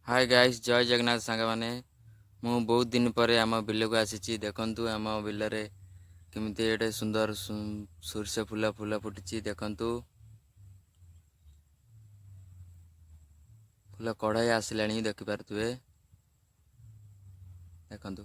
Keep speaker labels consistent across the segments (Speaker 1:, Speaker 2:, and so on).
Speaker 1: ହାଏ guys, ଜୟ ଜଗନ୍ନାଥ ସାଙ୍ଗମାନେ। ମୁଁ ବହୁତ ଦିନ ପରେ ଆମ ବିଲକୁ ଆସିଛି। ଦେଖନ୍ତୁ, ଆମ ବିଲରେ କେମିତି ଏଡ଼େ ସୁନ୍ଦର ସୋରିଷ ଫୁଲ ଫୁଲ ଫୁଟିଛି। ଦେଖନ୍ତୁ, ଫୁଲ କଢ଼ ଆସିଲାଣି, ଦେଖିପାରୁଥିବେ। ଦେଖନ୍ତୁ,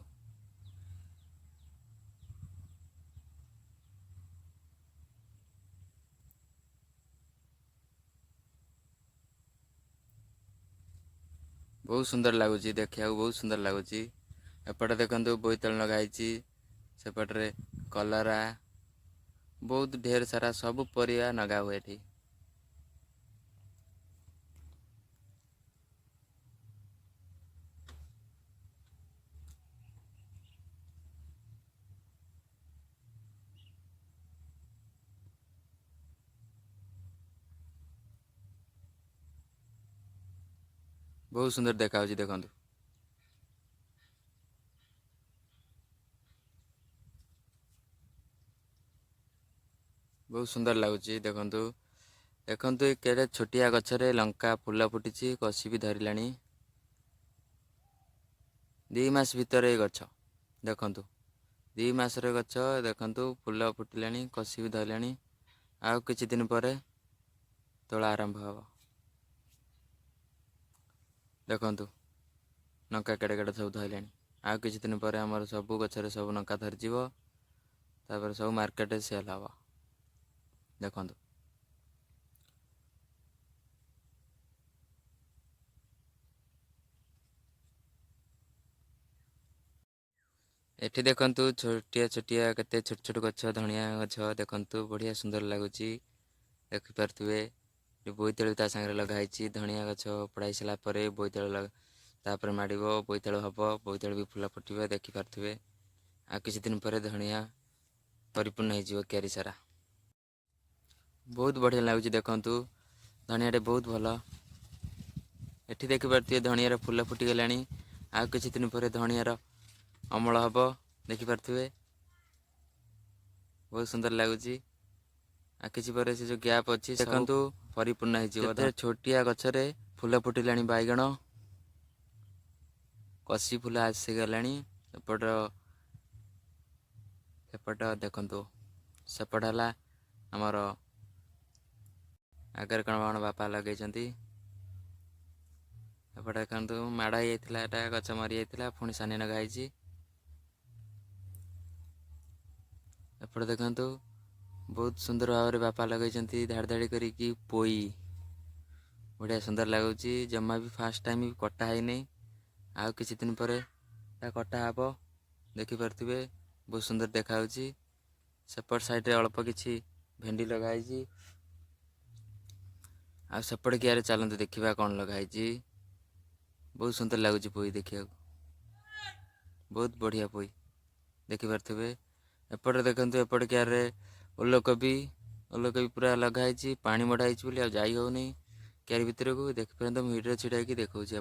Speaker 1: ବହୁତ ସୁନ୍ଦର ଲାଗୁଛି ଦେଖିବାକୁ, ବହୁତ ସୁନ୍ଦର ଲାଗୁଛି। ଏପଟେ ଦେଖନ୍ତୁ, ବୋଇତାଳୁ ଲଗା ହେଇଛି, ସେପଟରେ କଲରା, ବହୁତ ଢେର ସାରା ସବୁ ପରିବା ଲଗା ହୁଏ ଏଠି। ବହୁତ ସୁନ୍ଦର ଦେଖାଯାଉଛି, ଦେଖନ୍ତୁ। ବହୁତ ସୁନ୍ଦର ଲାଗୁଛି, ଦେଖନ୍ତୁ। ଦେଖନ୍ତୁ, ଏ କେଡ଼େ ଛୋଟିଆ ଗଛରେ ଲଙ୍କା ଫୁଲ ଫୁଟିଛି, କଷି ବି ଧରିଲାଣି। 2 ମାସ ଭିତରେ ଏ ଗଛ, ଦେଖନ୍ତୁ, 2 ମାସର ଗଛ। ଦେଖନ୍ତୁ, ଫୁଲ ଫୁଟିଲାଣି, କଷି ବି ଧରିଲାଣି। ଆଉ କିଛି ଦିନ ପରେ ତୋଳା ଆରମ୍ଭ ହେବ। ଦେଖନ୍ତୁ, ଲଙ୍କା କେଡ଼େ କେଡ଼େ ସବୁ ଧରିଲାଣି। ଆଉ କିଛି ଦିନ ପରେ ଆମର ସବୁ ଗଛରେ ସବୁ ଲଙ୍କା ଧରିଯିବ। ତାପରେ ସବୁ ମାର୍କେଟରେ ସେଲ୍ ହେବ। ଦେଖନ୍ତୁ। ଏଠି ଦେଖନ୍ତୁ, ଛୋଟିଆ ଛୋଟିଆ କେତେ ଛୋଟ ଛୋଟ ଗଛ, ଧଣିଆ ଗଛ। ଦେଖନ୍ତୁ, ବଢ଼ିଆ ସୁନ୍ଦର ଲାଗୁଛି, ଦେଖିପାରୁଥିବେ। ବୋଇତାଳୁ ତା ସାଙ୍ଗରେ ଲଗା ହେଇଛି। ଧଣିଆ ଗଛ ଓପଡ଼ା ହେଇସାରିଲା ପରେ ବୋଇତାଳୁ ତାପରେ ମାଡ଼ିବ, ବୋଇତାଳୁ ହବ, ବୋଇତାଳୁ ବି ଫୁଲ ଫୁଟିବ, ଦେଖିପାରୁଥିବେ। ଆଉ କିଛି ଦିନ ପରେ ଧଣିଆ ପରିପୂର୍ଣ୍ଣ ହେଇଯିବ କ୍ୟାରି ସାରା। ବହୁତ ବଢ଼ିଆ ଲାଗୁଛି, ଦେଖନ୍ତୁ। ଧଣିଆଟେ ବହୁତ ଭଲ। ଏଠି ଦେଖିପାରୁଥିବେ, ଧଣିଆର ଫୁଲ ଫୁଟିଗଲାଣି। ଆଉ କିଛି ଦିନ ପରେ ଧଣିଆର ଅମଳ ହେବ, ଦେଖିପାରୁଥିବେ। ବହୁତ ସୁନ୍ଦର ଲାଗୁଛି। ଆଉ କିଛି ପରେ ସେ ଯେଉଁ ଗ୍ୟାପ୍ ଅଛି, ଦେଖନ୍ତୁ, ପରିପୂର୍ଣ୍ଣ ହେଇଯିବ। ଛୋଟିଆ ଗଛରେ ଫୁଲ ଫୁଟିଲାଣି, ବାଇଗଣ କଷି ଫୁଲ ଆସିଗଲାଣି। ଏପଟ ସେପଟ ଦେଖନ୍ତୁ, ସେପଟ ହେଲା ଆମର ଆଗରେ କ'ଣ କ'ଣ ବାପା ଲଗେଇଛନ୍ତି। ଏପଟେ ଦେଖନ୍ତୁ, ମାଡ଼ ହେଇଯାଇଥିଲା, ଏଟା ଗଛ ମରିଯାଇଥିଲା, ପୁଣି ସାନି ଲଗା ହେଇଛି। ଏପଟେ ଦେଖନ୍ତୁ, ବହୁତ ସୁନ୍ଦର ଭାବରେ ବାପା ଲଗେଇଛନ୍ତି ଧାଡ଼ି ଧାଡ଼ି କରିକି ପୋଇ। ବଢ଼ିଆ ସୁନ୍ଦର ଲାଗୁଛି। ଜମା ବି ଫାଷ୍ଟ ଟାଇମ୍ ବି କଟା ହେଇନି। ଆଉ କିଛି ଦିନ ପରେ ତା କଟା ହେବ, ଦେଖିପାରୁଥିବେ। ବହୁତ ସୁନ୍ଦର ଦେଖାଯାଉଛି। ସେପଟ ସାଇଡ଼ରେ ଅଳ୍ପ କିଛି ଭେଣ୍ଡି ଲଗା ହେଇଛି। ଆଉ ସେପଟେ କିଆରେ ଚାଲନ୍ତୁ, ଦେଖିବା କ'ଣ ଲଗା ହେଇଛି। ବହୁତ ସୁନ୍ଦର ଲାଗୁଛି ପୋଇ ଦେଖିବାକୁ, ବହୁତ ବଢ଼ିଆ ପୋଇ, ଦେଖିପାରୁଥିବେ। ଏପଟେ ଦେଖନ୍ତୁ, ଏପଟେ କିଆରରେ ଓଲକୋବି, ଓଲକୋବି ପୁରା ଲଗା ହେଇଛି। ପାଣି ମଡ଼ା ହେଇଛି ବୋଲି ଆଉ ଯାଇ ହେଉନି କିଆରି ଭିତରକୁ। ଦେଖିପାରନ୍ତୁ, ମୁଁ ଭିଡ଼ିଓ ଛିଡ଼ା ହେଇକି ଦେଖାଉଛି।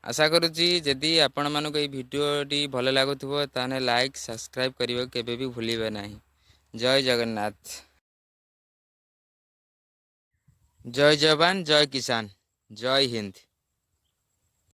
Speaker 1: ଆଶା କରୁଛି, ଯଦି ଆପଣମାନଙ୍କୁ ଏଇ ଭିଡ଼ିଓଟି ଭଲ ଲାଗୁଥିବ, ତାହେଲେ ଲାଇକ୍, ସବସ୍କ୍ରାଇବ୍ କରିବାକୁ କେବେ ବି ଭୁଲିବେ ନାହିଁ। ଜୟ ଜଗନ୍ନାଥ, ଜୟ ଯବାନ, ଜୟ କିଷାନ, ଜୟ ହିନ୍ଦ।